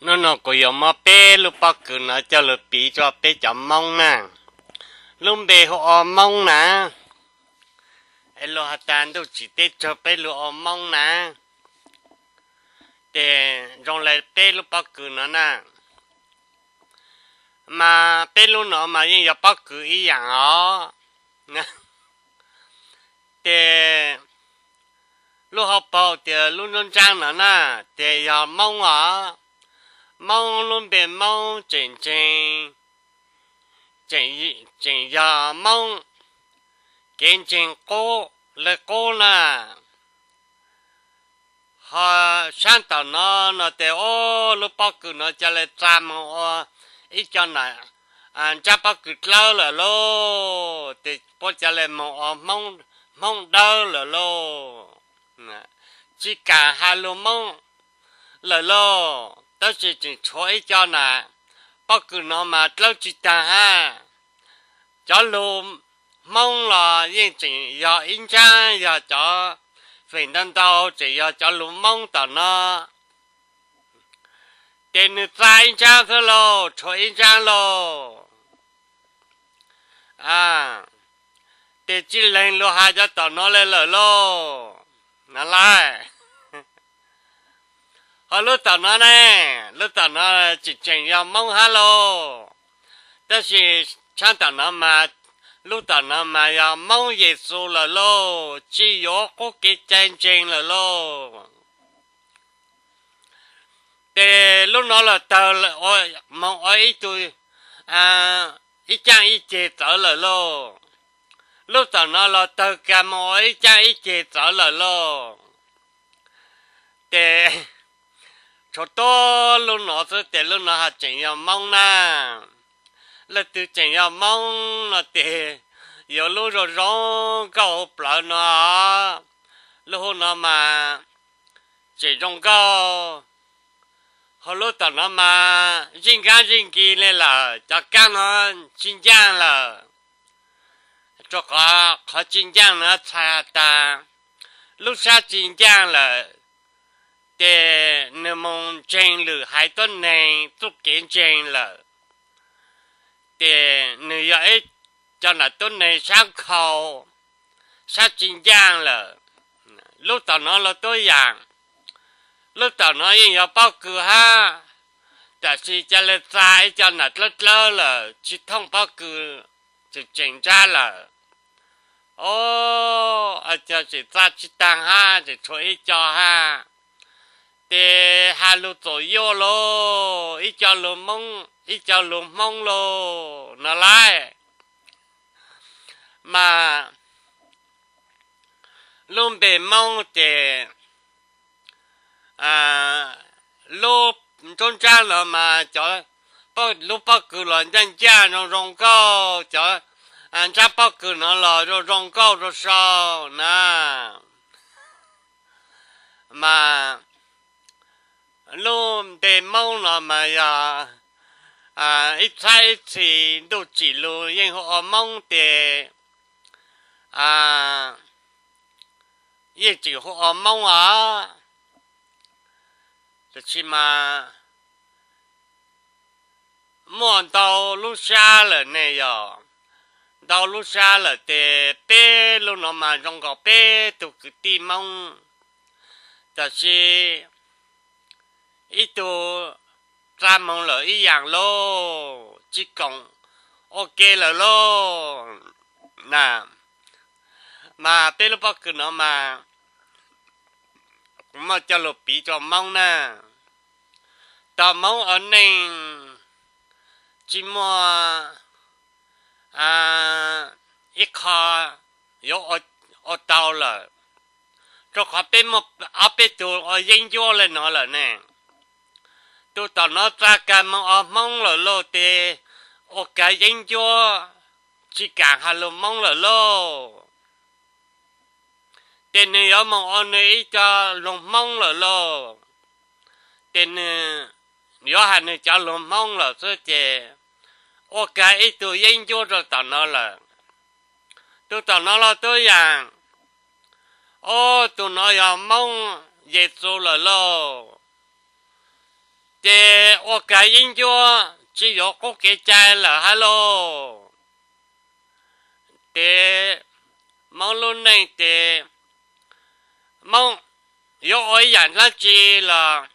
Hnub no kuv yuav muab peb lub pob kws no coj los piv rau peb cov Hmoob na. Lub npe hu ua Hmoob na, es luag has tas Ntuj Tsim Teb Raug peb lub ua Hmoob na. Ces zoo li peb lub pob kws no na, mas peb lub no mas yeej yog pob kws ib yam os. Ces lub hauv paus tias lub nruab nrab no na, ces yog Hmoob os. Hmoob lub npe Hmoob tseem ntseeg, tseem yog Hmoob kev ntseeg qub li qub na. Ho sab tom no no ces, o, lub pob kws no ca li txag mus ua ib co nam, nrab pob kws dlawb lawm lauj, ces puab ca li mus ua Hmoob Dawb lawm lauj. Tsis kam has lug Hmoob lawm lauj, tab sis tseem tshuav ib co nam pob kws no mas dlawb tsis taag hab. Cov lug Hmoob los yeej tseem yog ib nrab, yog cov feem ntau ntau tseem yog cov lug Hmoob tom no. Ces nwg txag ib nrab xwb lauj, tshuav ib nrab lauj. Ces tsis lees lug has cov tom no li lawm lauj. No lawm. Ho lub tom no ne, lub tom no tseem tseem yog Hmoob hab lauj, tab sis tshab tom no mas, lub tom no mas yog Hmoob Yexus lawm lauj, tsis yuav qub kev cai ntseeg lawm lauj. Ces lub no los tawg moog ua ib tug, ib caaj ib ceg txawv lawm lauj. Lub tom no los tawg kag moog ua ib caaj ib ceg txawv lawm lauj. Ces tshuav tuab lub no xwb, ces lub no haj tseem yog Moob na. Leej twg tseem yog Moob no ces yuav lub zoo zoo nkauj huv plawv no. Lub hub no mas tseem zoo nkauj, ho lub tom no mas zij nkaab zij nki le lawm, cov kaab no tsis ncaaj lawm. Rua qhov qhov tsis ncaaj no txhais has tas lub sab tsis ncaaj lawm, ces nwg moog ntseeg lwm haiv tuab neeg txuj kev ntseeg lawm, ces nwg yog ib co nam tuab neeg sab nkhaus, sab tsis ncaaj lawm. Lub tom no los tuab yaam, lub tom no yeej yog pob kws hab, tam sis ca le txag ib co nam dlawb dlawb lawm tsis thooj pob kws, tseem tseem nrab lawm. O, tseem txag tsis taag hab, tseem tshuav ib co hab. Ces has lug txaus yuaj lauj, ib co lug Moob, ib co lug Hmoob lauj no lauj. Mas lub npe Moob ces lub nruab nrab no mas cov, lub pob kws los ncaaj ncaaj zoo zoo nkauj, cov nrab pob kws no los zoo zoo nkauj zoo sau na. Mas lub npe Moob no mas yog ib txhab ib txhis ntuj tsim lug yeej hu ua Moob ces yeej tseem hu ua Moob os. Tab sis mas muaj ntau lub sab lawm ne yog, ntau lub sab lawm ces peb lub no mas zoo nkaus peb tug kwv tij Moob, tab sis ib tug txag moog lawm ib yaam lauj, tsis koom ua ke lawm lauj na. Mas peb lub pob kws no mas kuv muaj coj lug piv rua Moob na. Tau Moob ua neej tsis muaj ib qho yuav ua tau lawm, rua qhov peb muaj ob peb tug ua yeeb ncuab le no lawm ne. Tug tom no txag kag moog ua Hmoob lawm lauj, ces ua kag yeeb ncuab tsis kaam has lug Moob lawm lauj. Ces nwg yuav moog ua nwg ib co lug Hmoob lawm lauj. Ces nwg yuav has nwg cov lug Hmoob lawm xwb ces ua kag ib tug yeeb ncuab rua tom no lawm. Tug tom no los tuab yaam, o, tug no yog Moob Yexus lawm lauj. ces ua kav yeeb ncuab tsis yuav qub kev cai lawm hab lauj. Ces Moob lub neej ces Moob yuav ua ib yaam dlaab tsi los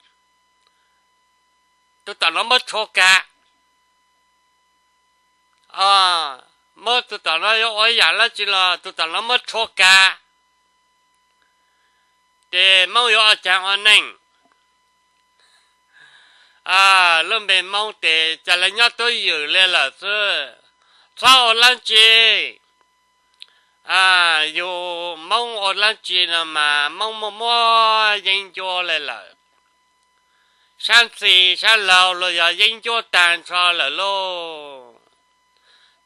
tus tom no muab tshuav kav. Muab tus tom no yuav ua ib yaam dlaab tsi los tus tom no muab tshuav kav. Ces Moob yuav ua caag ua neej? Lub npe Moob tes ca le nyob tuab ywm le lawm xwb, txhob ua dlaab tsi. Yus Moob ua dlaab tsi no mas Moob muaj muab yeeb ncuab le lawm. Saab ntxhis saab laug los yog yeeb ncuab taag nrho lawm lauj.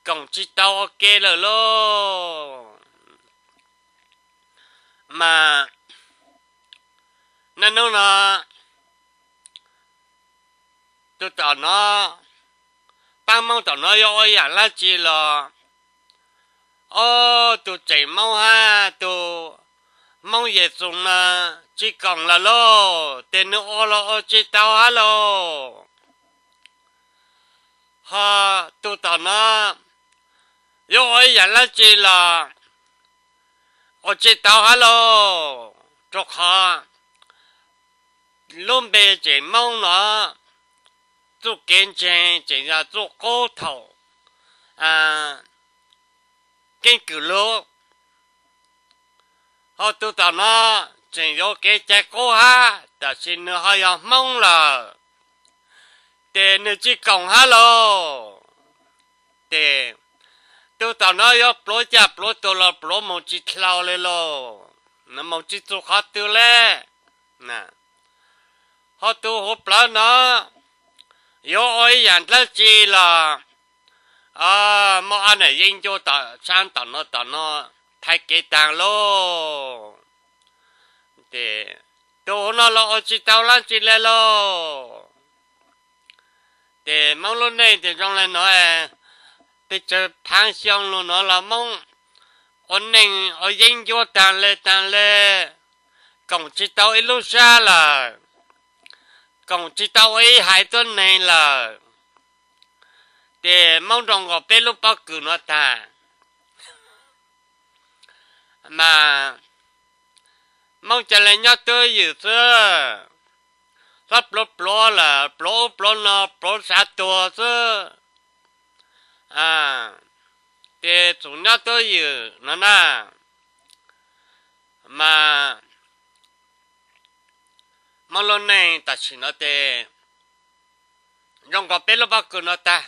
Koom tsis tau ua ke lawm lauj. Mas naj nub no tus tom no, paab Moob tom no yuav ua yaam dlaab tsi los, ob tug tseem Moob hab tug Moob Yexus mas tsis koom lawm lauj, tes nws ua los ua tsis tau hab lauj. Ho tus tom no yuav ua ib yaam dlaab tsi los ua tsis tau hab lauj, rua qhov lub npe tseem Moob no, txuj kev ntseeg tseem yog txuj qub thaum keeb kwm lug. Ho tus tom no tseem yuav kev cai qub hab, tab sis nws ho yog Hmoob lawm, tes nws tsis koom hab lauj. Tes tus tom no yuav pluav caj pluav tug los pluav moog tsis dlhau le lauj, moog tsis txug qhov twg le. Ho tus huv plawv no yuav ua ib yaam dlaab tsi los muaj ob nam yeeb ncuab tom saab tom no tom no thaiv kev taag lauj. Tes tus huv no los ua tsis tau dlaab tsi le lauj. Tes Moob lub neej tes zoo le no, pes tsawg phaav xyoo lug no los Moob ua neej ua yeeb ncuab taag le taag le, koom tsis tau ib lub sab lawm, koom tsis tau ua ib haiv tuab neeg lawm. Tes Moob nrug nkaus peb lub pob kws no taag, mas Moob ca le nyob tuab ywm xwb, hlob pluav pluav lawm, pluav ub pluav no, pluav sav tuag xwb. Tes txug nyob tuab ywm no na, mas Moob lub neej tam sim no tes zoo nkaus peb lub pob kws no tag.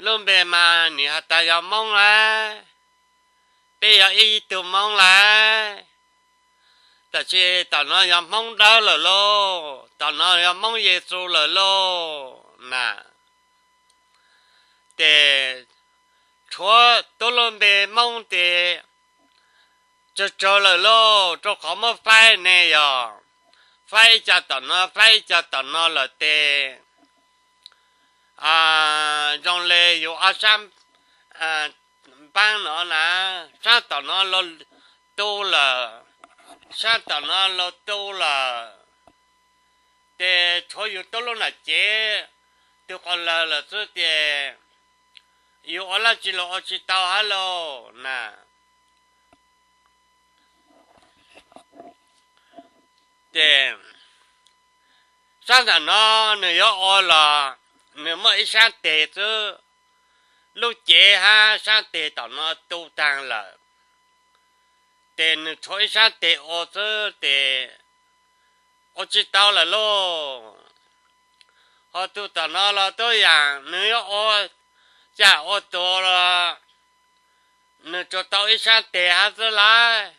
Lub npe mas nim has tas yog Moob lawm, peb yog ib tug Moob lawm, tab sis tom no yog Hmoob Dawb lawm lauj, tom no yog Hmoob Yexus lawm lauj na. Tes tshuav tuab lub npe Moob tes tsawg tsawg lawm lauj, rau qhov muab faib ne yog faib ib co tom no faib ib co tom no lawm tes zoo le yus ob sab npaab no na, sab tom no los tu lawm, sab tom no los tu lawm, tes tshuav yus tuab lub nam cev tug quas lawg lawm xwb tes yus ua dlaab tsi los ua tsis tau hab lauj na. Tes sab ntawm no nws yuav ua los nws muaj ib sab teg xwb, lub cev hab sab teg tom no tu taag lawm, tes nws tshuav ib sab teg ua xwb tes ua tsis tau lawm lauj. Ho tug tom no los tuab yaam nws yuav ua caj ua tuag los nws tsuas tau ib sab teg hab xwb lawm,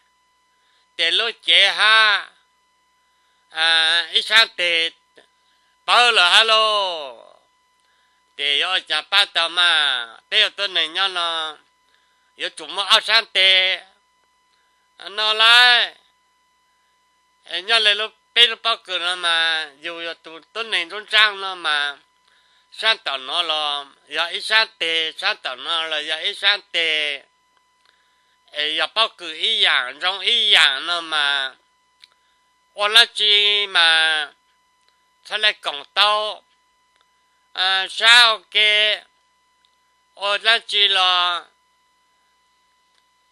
tes lub cev hab ib sab teg pawv lawm hab lauj. Tes yuav ua caag pab tau mas peb ua tuab neeg nyob no yuav tsum muaj ob sab teg no lawm. Nyob le peb lub pob kws no mas yus yog tus tuab neeg nruab nraab no mas sab tom no los yog ib sab teg, sab tom no los yog ib sab teg, es yog pob kws ib yaam zoo ib yaam no mas ua dab tsi mas txhaj le koom tau, sab ua ke, ua dab tsi los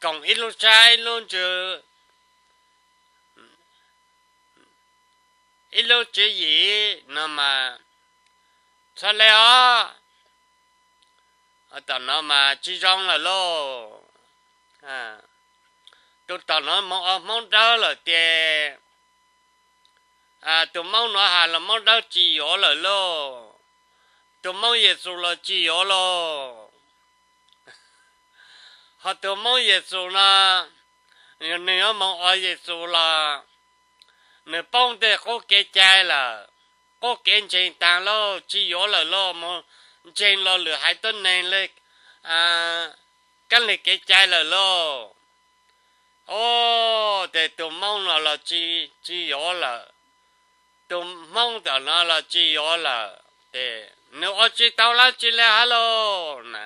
koom ib lub sab ib lub ntsws, ib lub tswv yim no mas txhaj le os. Tom no mas tsis zoo lawm lauj. Tus tom no moog ua Hmoob dawb lawm tiag. Tus Hmoob no has los Hmoob dawb tsis yuav lawm lauj. Tus Hmoob Yexus los tsis yuav lauj. Ho tus Hmoob Yexus no, nwg yuav moog ua Yexus los nwg poob tej qub kev cai lawm, qub kev ntseeg taag lauj, tsis yuav lawm lauj, moog ntseeg lo lwm haiv tuab neeg le, kab lig kev cai lawm lauj. Tes tus Hmoob no los tsis yuav lawm, tus Hmoob tom no los tsis yuav lawm, tes nws ua tsis tau dab tsi le hab lauj na.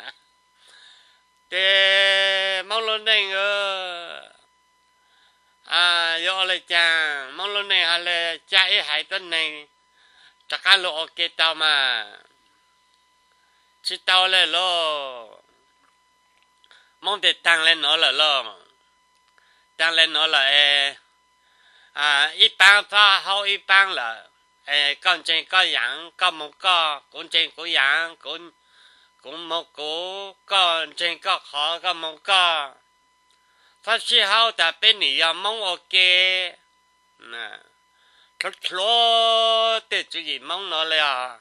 Tes Hmoob lub neej yuav ua le caag, Hmoob lub neej has le ca ib haiv tuab neeg rov qaab lug ua ke tau mas tsis tau le lauj. Hmoob tes taag le nuav lawm lauj. Taag le nuav lawm es ib paab txhob haub ib paab lawm. Es koj ntseeg koj yaav, koj moog koj, kuv ntseeg kuv yaav, kuv moog kuv, koj ntseeg koj qhov, koj moog koj. Txhob sib haub tas peb nim yog Hmoob ua ke. Dlhuav dlhuav tej tswv yim Hmoob no le os.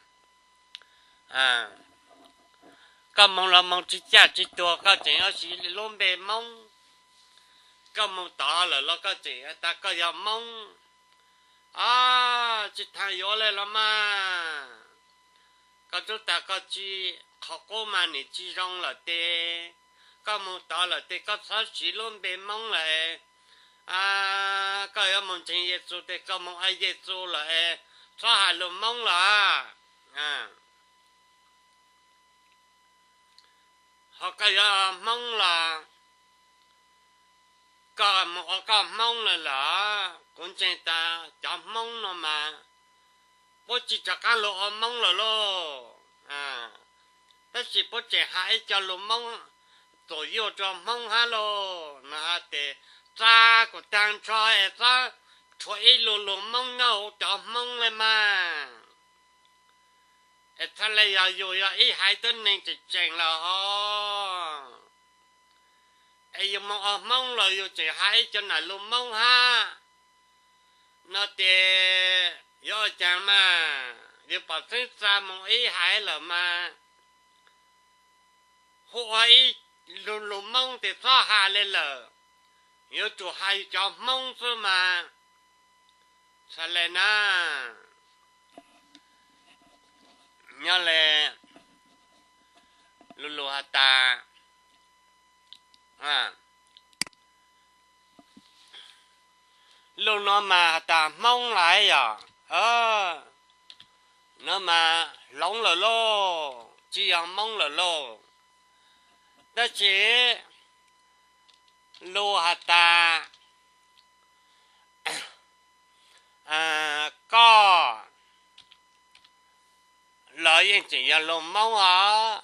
Koj moog los moog tsis caj tsis tuag, koj tseem yuav siv lub npe Hmoob. Koj moog tod lawm los koj tseem tas koj yog Hmoob. Tsis taag yuav le los mas. Koj tub tas koj tsis qhov qub mas nim tsis zoo lawm tes, koj moog tod lawm tes koj txhob siv lub npe Hmoob lawm. Koj yuav moog ntseeg Yexus tes koj moog ua Yexus lawm, txhob has lug Hmoob lawm. Ho koj yuav Hmoob los koj moog ua koj Hmoob lawm lawm. Kuv ntseeg tas cov Hmoob no mas puab tsis rov qaab lug ua Hmoob lawm lauj. Tab sis puab tseem has ib co lug Hmoob txuam yuaj rua Hmoob hab lauj. No has tes txag kuv taag nrho es txhob rhuav ib lug lug Hmoob nyob huv cov Hmoob le mas. Es txhaj le yog yus yog ib haiv tuab neeg tseem tseem lawm hos. Es yus moog ua Hmoob los yus tseem has ib co nam lug Hmoob hab. No tes yuav ua caag mas, yus pom txeeb txag moog ib haiv lawm mas, hu ua ib lug lug Moob tes txhob has le lawm, yuav tsum has yus cov Hmoob xwb mas. Txhaj le na, nyob le lug lug has tas, lug no mas has tas Hmoob lawm yog, no mas hloov lawm lauj, tsis yog Moob lawm lauj. Tab sis lug has tas koj los yeej tseem yog lug Moob os.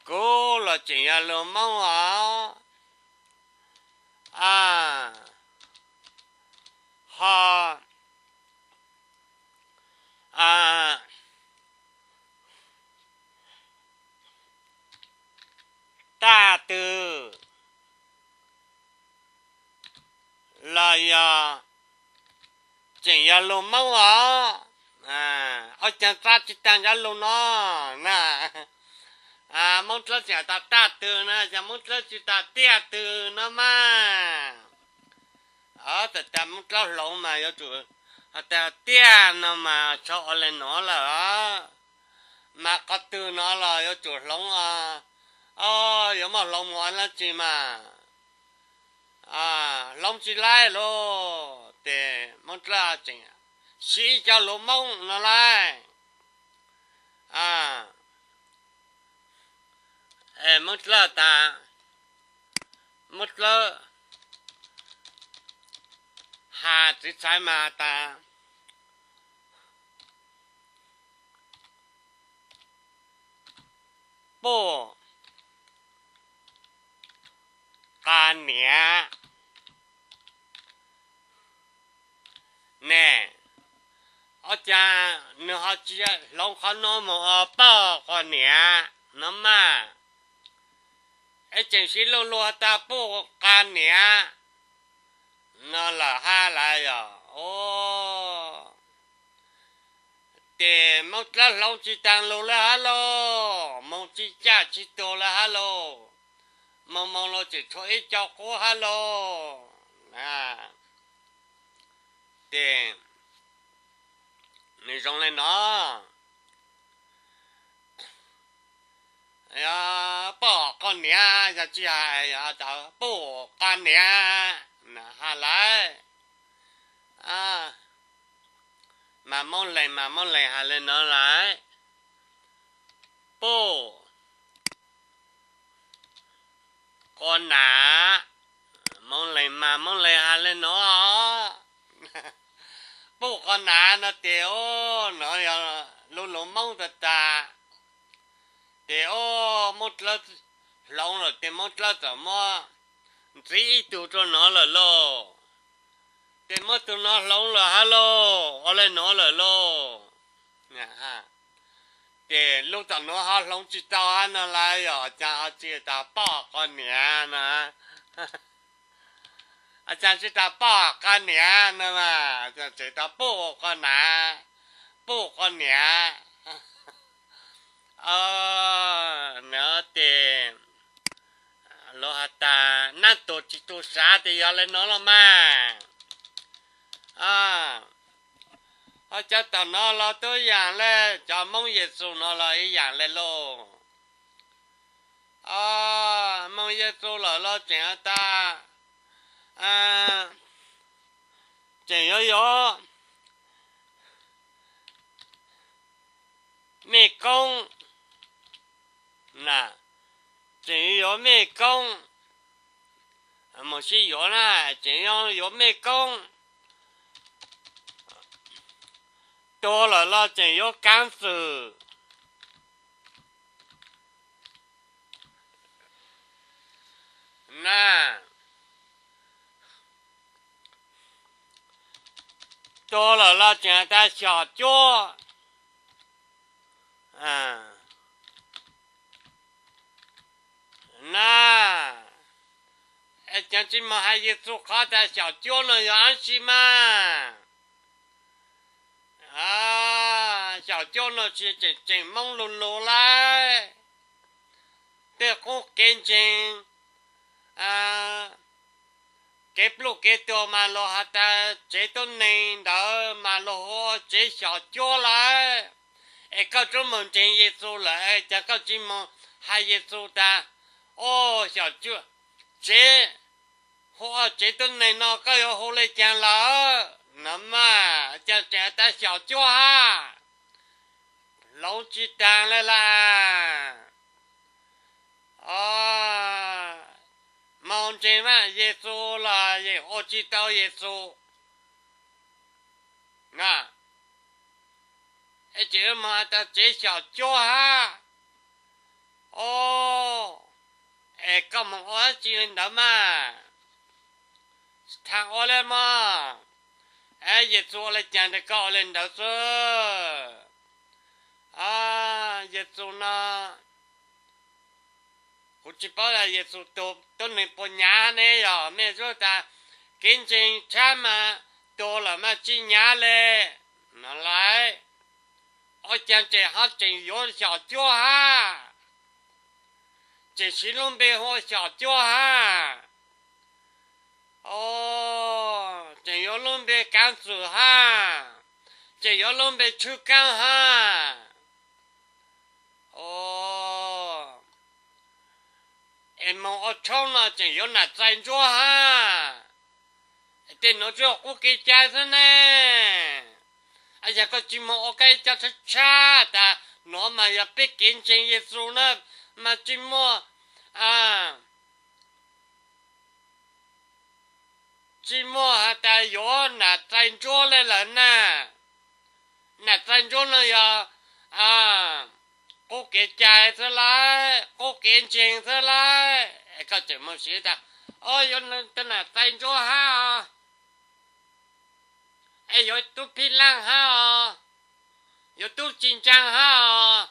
Kuv los tseem yog lug Moob os. Ho Taj Twg los yog tseem yog lug Moob os. Ua caag txab tsis taag cov lug no na. Moob Dlawb tseem tas Taj Twg na, yog Moob Dlawb tsis tas Tiaj Twg no mas. Txawm tas Moob Dlawb hloov mas yuav tsum has tas Tiaj no mas tsis ua le nuav lawm. Mas qhov twg no los yuav tsum hloov os. Yuav muaj hloov mus ua dlaab tsi mas. Hloov tsis laib lauj. Tes Moob Dlawb tseem siv ib co lug Moob no laib. Moob Dlawb tas, Moob Dlawb Txiv txhais mas tas, puj qa niam ne, ua cas nws ho tsis hloov qhov no mus ua poj qa niam no mas? Es tseem siv lu lug has tas puj qa niam no lawm hab lawm yog. Ces Moob Dlawb hloov tsis taag lug lawm hab lauj, moog tsis caj tsis tuag lawm hab lauj, moog moog lug tseem tshuav ib co qub hab lauj. Ces nws zoo le no, puj qa niam yog tsis hais, puj qa niam has lawm, mas Moob Leeg mas Moob Leeg has le no lawm, puj qa nam, Moob Leeg mas Moob Leeg has le no, puj qa nam no ces, o, no yog lu lug Moob tag tag, ces, o, Moob Dlawb hloov lawm ces Moob Dlawb txawm muab ntxiv ib tug rua no lawm lauj, ces muab tug no hloov lawm hab lauj, ua le no lawm lauj. Ces lub tom nuav ho hloov tsis tau hab no lawm, yog cas ho tsis tas poj qa niam no? Cas tsis tas poj qa niam no mas tseem tas puj qa nam, puj qa niam no ces lug has tas nab tug tsis tu sav tes yog le no los mas. Ho cov tom no los tub yaam le, cov Moob Yexus no los ib yaam le lauj. Moob Yexus lawm los tseem tas, tseem yuav yuav mej koob, tseem yuav mej koob, mus sib yuav na, tseem yuav mej koob, tuag lawm los tseem yuav kaav xwm na. Tuag lawm los tseem tas xyom cuab na. Es cov tsis moog has Yexus qhov tas xyom cuab no yog dlaab tsi mas? Xyom cuab no tsis tseem tseem Moob lug lug lawm, tej qub kev ntseeg, kev pluj kev tuag mas luag has tas tsev tuab neeg ntawd mas luag hu ua tsev xyom cuab lawm. Es koj tub moog ntseeg Yexus lawm es cas koj tsis moog has Yexus tas, o, xyom cuab, tsev, hu ua tsev tuab neeg no koj yuav hu le caag lawm no mas? Cas tseem tas xyom cuab hab? Hloov tsis taag le lawm. Moog ntseeg mas Yexus los yeej ua tsis tau Yexus na. Es tseem moog has tas tsev xyom cuab hab. O, es koj moog ua dlaab tsi le ntawd mas? Thaam ua le mog, es Yexus ua le caag rau koj ua le ntawd xwb? Yexus no, kuv tsis paub tas Yexus tug tuab neeg puas nyav ne, yog mej xub tas kev ntseeg tshab mas tuag lawm mas tsis nyav le no lawm. Ua caag tseem ho tseem yuav xyom cuab hab? Tseem siv lub npe hu ua xyom cuab hab? Tseem yuav lub npe kaav xwm hab? Tseem yuav lub npe tshwb kaab hab? Es moog ua tshoob no tseem yuav nam txais ntsuab hab? Tej nuav tsuas yog qub kev cai xwb ne. Yog koj tsis moog ua koj ib co tshab tshab tas nuav mas yog peb kev ntseeg Yexus na, mas tsis muaj tsis muaj has tas yuav nam txais ntsuab le lawm na. Nam txais ntsuab no yog qub kev cai xwb lauj, qub kev ntseeg xwb lauj. Koj tseem mus siv tas, o, yuav tus nam txais ntsuab hab os, es yuav tub phij laj hab os, yuav tub tsis ntsaa hab os.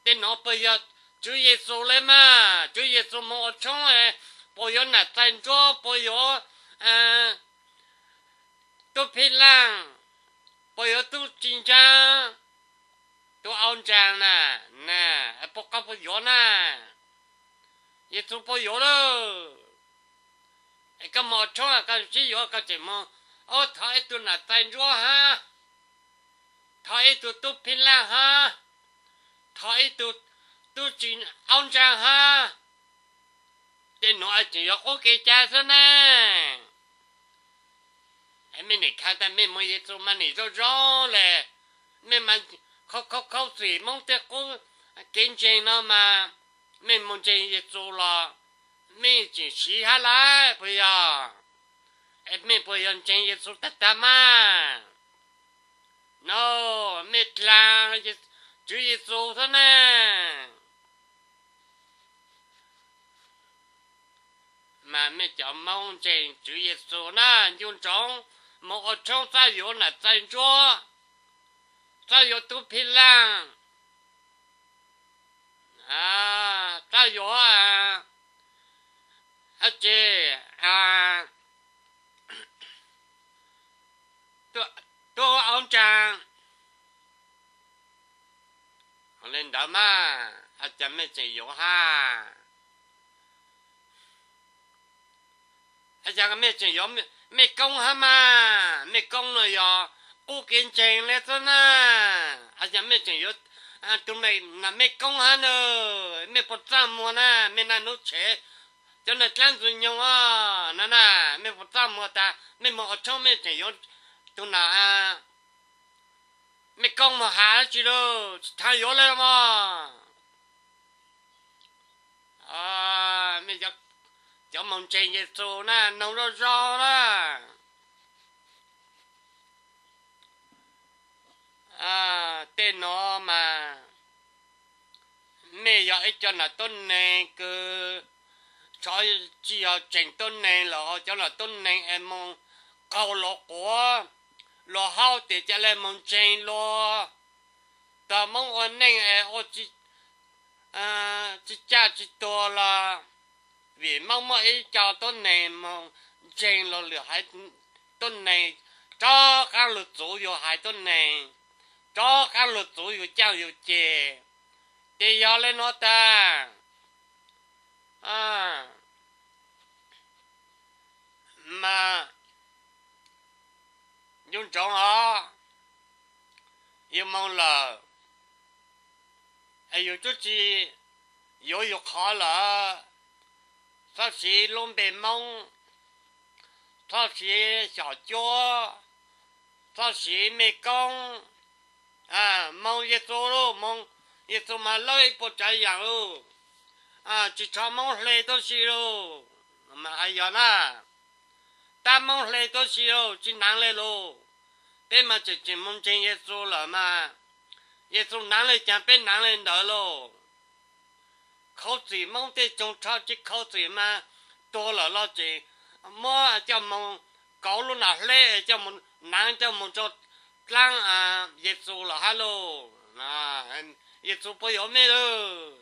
Tej no puas yog Tswv Yexus le mas? Tswv Yexus moog ua tshoob, puas yuav nam txais ntsuab, puas yuav tub phij laj, puas yuav tub tsis ntsaa, tub aub ntsaa na, puas qab puas yuav na? Yexus puas yuav lawm? Es koj moog ua tshoob koj sib yuav koj tseem moog, o, thov ib tug nam txais ntsuab hab, thov ib tug tub phij laj hab, thov ib tug tub tsis aub ntsaa hab. Tej nuav tseem yuav qub kev cai xwb ne. Mej nim khav tas mej moog Yexus mas nim zoo zoo le, mej mas khaub khaub txim Moob tej qub kev ntseeg no mas, mej moog ntseeg Yexus los mej tseem siv hab lawm puas yog? Es mej puas yog ntseeg Yexus tag tag mas? No, mej dlaag Tswv Yexus xwb ne. Mas mej cov Moob ntseeg Tswv Yexus na, ncu ntsoov moog ua tshoob, txhob yuav nam txais ntsuab, txhob yuav tub phij laj, txhob yuav, a, ces, a, tub aub ntsaa le ntawd mas, a, cas mej tseem yuav hab? A, cas mej tseem yuav mej koob hab mas? Mej koob no yog qub kev ntseeg le xwb na. A, cas mej tseem yuav tug nam mej koob hab na? Mej puas txaj muag na? Mej naj nub tshev cov neeg dlaab ntxwg nyoog na, mej puas txaj muag tas mej moog ua tshoob mej tseem yuav tug nam mej koob moog has dlaab tsi lauj? Tsis txhob yuav le mog. Mej cov moog ntseeg Yexus na, noog zoo zoo na. Tej no mas mej yog ib co nam tuab neeg kws tsis yog tseem tuab neeg lawm, cov nam tuab neeg es moog qaug luas quav luas haub tes ca le moog ntseeg luas. Tog Moob ua neej es ua tsis caj tsis tuag los vim Moob muaj ib co tuab neeg moog ntseeg luas lwm haiv tuab neeg, rov qaab lug txuv yug haiv tuab neeg, rov qaab lug txuv yug caaj yug ceg. Tes yog le nuav tag mas ncu ntsoov os, yug moog lawm es yug tub tsi yuav yug qhov lawm, txhob siv lub npe Moob, txhob siv xyom cuab, txhob siv mej koob. Moog Yexus lauj, moog Yexus mas lawb ib puas tsav yaam lauj. Tsis txhob Moob hle tuab si lauj, mas hais yog na, tab Moob hle tuab si lauj, tsis naav le lauj. Peb mas tseem tseem moog ntseeg Yexus lawm mas, Yexus naav le caag peb naav le ntawd lauj. Khaub txim Moob tej tsoog tsho tsis khaub txim mas tuag lawm los tseem muab coj moog kauv lub nam hleb coj moog naav coj moog rua dlaab Yexus lawm hab lauj. Yexus puas yuav mej lauj?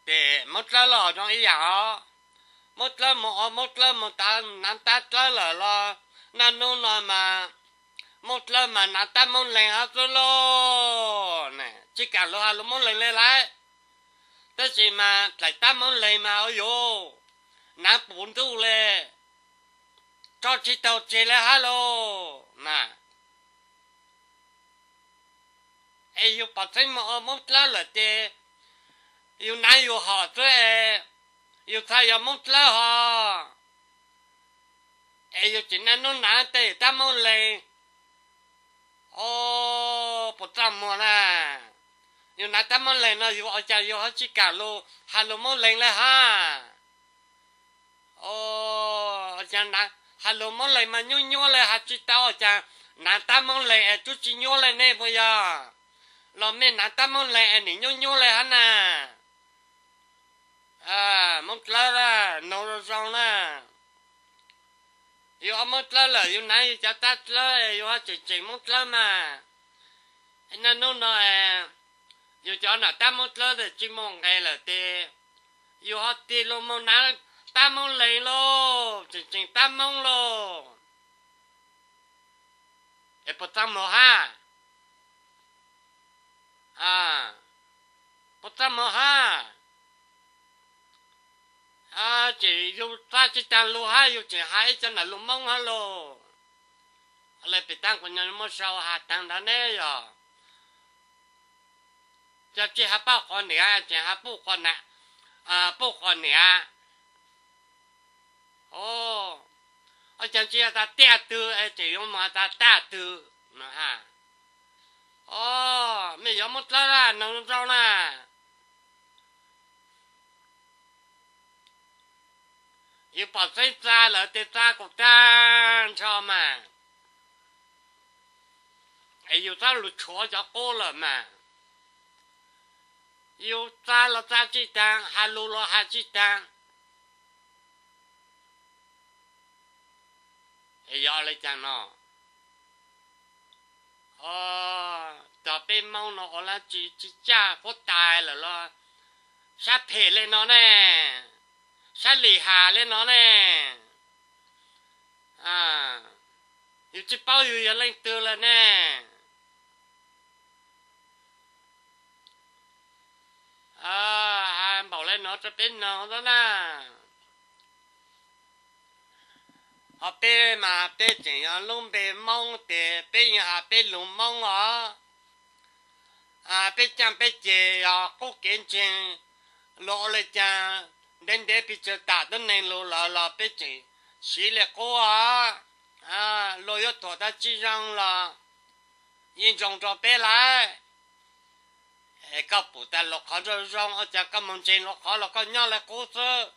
Tes Moob Dlawb los zoo ib yaam os. Moob Dlawb moog, Moob Dlawb moog naav tab dlawb lawm los naj nub no mas Moob Dlawb mas naav tab Moob Leeg hab xwb lauj. Tsis kaam lug has lug Moob Leeg le lawm, tab sis mas dlaim tab Moob Leeg mas ua yuav naav puv ntuj le, tso tsis taug tseg le hab lauj. Es yug pom txheeb moog ua Moob Dlawb lawm tes yug naav yug hom xwb es yug txhaj yog Moob Dlawb hos, es yug tseem naj nub naav tej tab Moob Leeg. O, puas txaj muag na? Yus hnav tab moob lees no yus ua cas yus ho tsis kam lug has lug Moob Lees le hab? Ua cas hnav has lug Moob Lees mas nyuaj nyuaj le has tsis tau, ua cas hnav tab Moob Lees es tub tsis nyuaj le nej puas yog? Los mej hnav tab Moob Lees es nim nyuaj nyuaj le hab na? Moob Dlawb, noog zoo zoo na. Yus ua Moob Dlawb lawm yus hnav yus cov tab dlawb es yus ho tseem tseem Moob Dlawb mas. Naj nub no yus cov nom tab Moob Dlawb tsis muaj nqe lawm tes yus ho tig lug moog hnav tab Moob Lees lauj, tseem tseem tab Moob lauj. Es puas txaj muag hab? Puas txaj muag hab? Ces yus txaj tsis taag lug hab yus tseem has ib co nam lug Moob hab lauj. Le pim taab kuv muab sau has taag nrho ne yog cov tsis has paj quas niam tseem has puj quas niam. Ua cas tsis has tas tiaj twg es tseem yuav mus has tas taj twg no hab? Mej yuav Moob Dlawb na, noog zoo zoo na. Yus pom txeeb txag lawm tes txag kuj taag nrho mas, es yus txhob lug tshuav cov qub lawm mas. Yus txag los txag tsis taag, has lug los has tsis taag. Es yog le caag no, tog peb Moob no ua le tsis, tsis caj huab tais lawm los sab phem le no ne, sab lim has le no ne. Yus tsis paub yus yog leej twg lawm ne. Has npaum le no rau peb noog xwb na. Ho peb mas peb tseem yog lub npe Moob tes peb yeej has peb lug Moob os. Peb caaj peb ceg yog qub kev ntseeg, luag ua le caag ntev ntev pes tsawg tam tuab neeg lug lawm los peb tseem siv le qub os. Luag yuav thuam tau tsis zoo los yeej ntsoog rau peb lawm. Es koj pum tas luag qhov zoo zoo ua cas koj moog ntseeg luag qhov los koj nyob le qub xwb,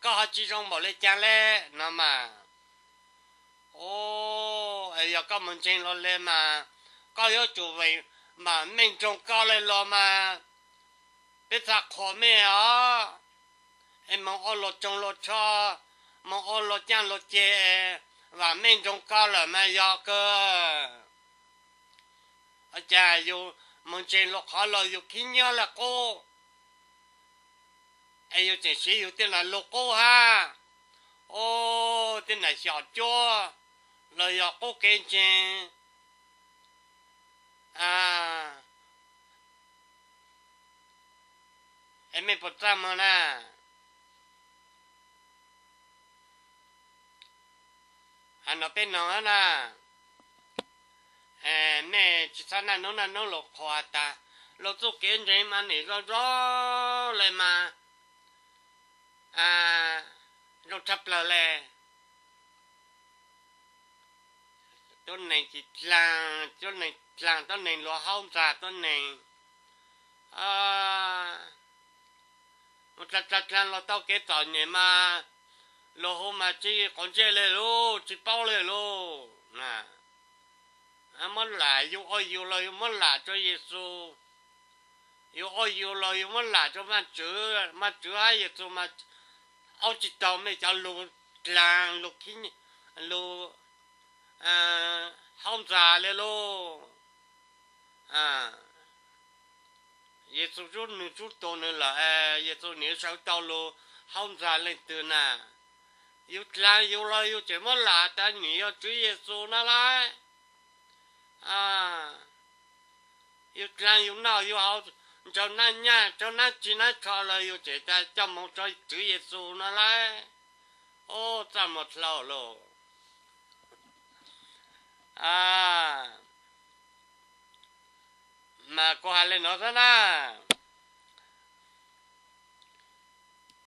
koj ho tsis zoo npaum le caag le no mas. Yog koj moog ntseeg luag le mas koj yuav tsum veem mas mej ntsoog koj le los mas peb txhaj qhuas mej os. Es moog ua luag tsoog luag tsho, moog ua luag caaj luag ceg, vam mej ntsoog koj lawm mas yog kawg. Ua cas yus moog ntseeg luag qhov los yus khib nyiab le qub, es yus tseem siv yus tej nam lug qub hab. Ua tej nam xyom cuab los yog qub kev ntseeg. Es mej puas txaj muag na? Has no peb noog na, mej tsis txhob naj nub naj nub lug qhuas tas luag txuj kev ntseeg mas nim zoo zoo le mas, zoo tshaj plawg le. Tuab neeg tsis dlaag, tuab neeg dlaag tuab neeg luag haub ntxag tuab neeg. Mus dlaag dlaag dlaag los tau kev txom nyem mas luag hu mas tsis quav ntsej le lauj, tsis paub le lauj. Muab lam, yus ua yus los yus muab lam rau Yexus, yus ua yus los yus muab lam rau Vaajtswv, Vaajtswv hab Yexus mas aub tsis taug mej cov lug dlaag, lug khib, lug haub ntxag le lauj. Yexus zub nwg zub tug nwg lawm, Yexus nim sawv tau lug haub ntxag leej twg na? Yus dlaag yus los yus tseem muab lam tas nim yog Tswv Yexus no lauj. Yus dlaag yus noj yus haus, nrug nab nyaj rau nab tsi nab tsho los yus tseem tas coj moog rau Tswv Yexus no lauj. Ub, txaj muag dlhau lauj. Mas kuv has le nuav xwb na.